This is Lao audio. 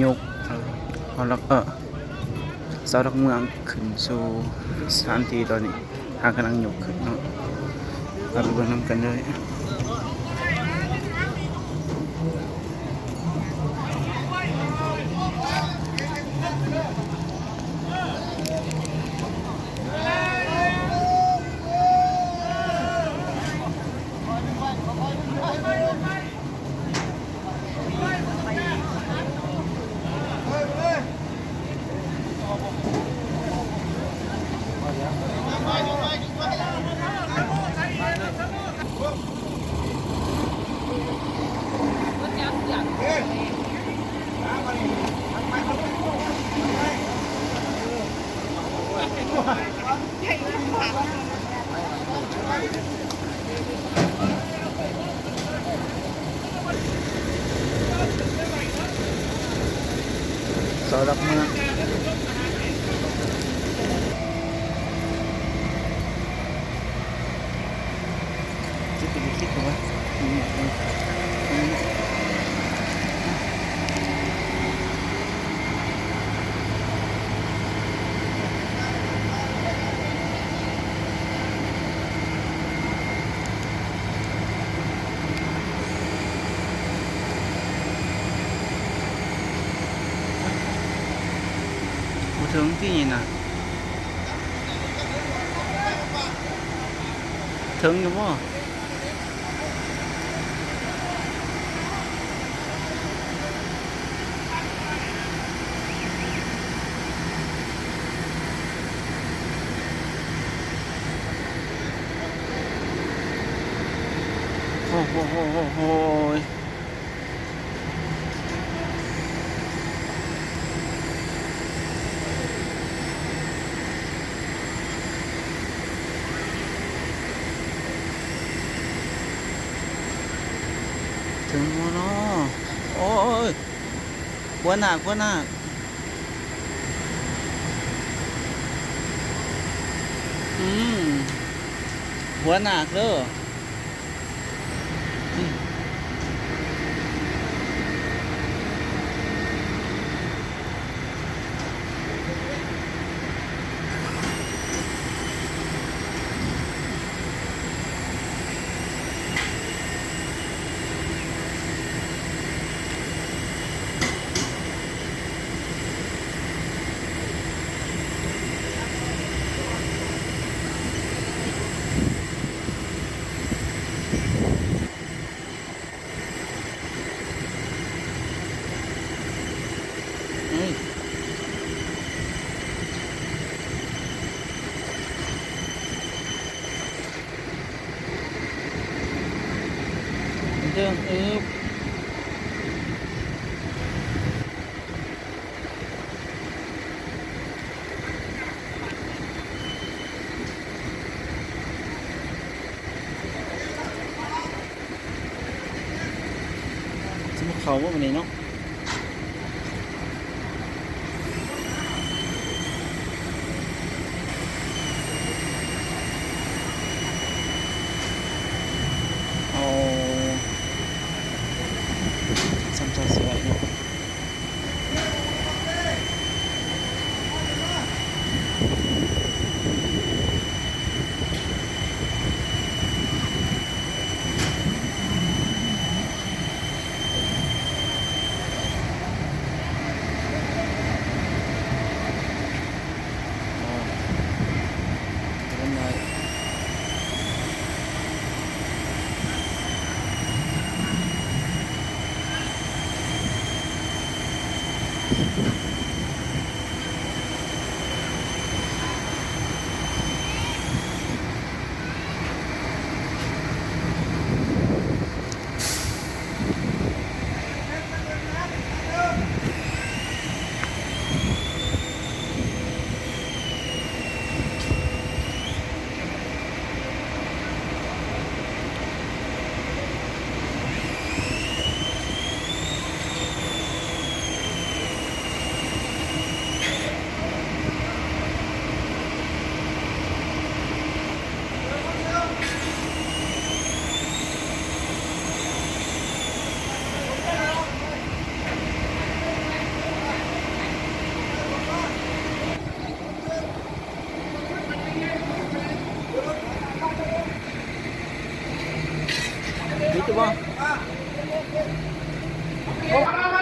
ຍົກ ເອີ ເອົາຫຼັກ ເອີ ເສົາຫຼັກເມືອງຂຶ້ນສູ່ສະຖານທີ່ຕອນນີ້. ຫາກຳລັງຍົກຂຶ້ນເນາະ ເຮົາໄປເບິ່ງນຳກັນເລີຍ. ເສົາຫຼັກເມືອງ ຈະເປັນລິຂິດບໍ່ວະ? ອືມ ອືມ. ບໍ່ເຖິງຕິນີ້ນະ ເຖິງຢູ່ບໍ່? ໂອ້ໂຫ ໂອ້ໂຫ ໂອ້ໂຫ. ເຖິງບໍ່ນໍ? ໂອ້ຍ ຫົວໜາກ ຫົວໜາກ ອືມ ຫົວໜາກເດີ. ເດີນອຶບ. ຊິບໍ່ເຂົ້າບໍ່ມື້ນີ້ເນາະ? ເອົາ ສ່ຳເຈົ້າສວຍເນາະ. ເ ໂອ້